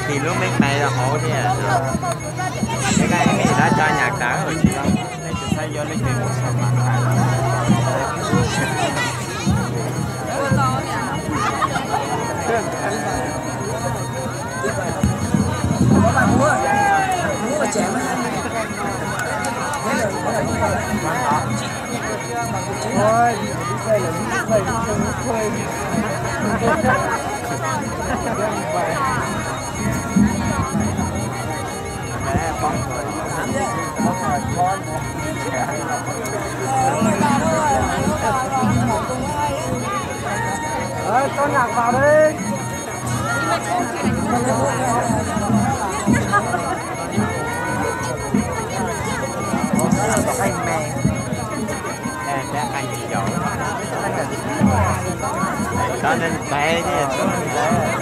Tìm lub mic này là hổ thiab. Cái này mình đã cho nhạc đã rồi chị không? Đây chị thấy vô lấy tiền một sao mà. Ê, cho nhạc vào đi. Ê, bé anh đi dấu. Tao nên bé đi, tao nên bé.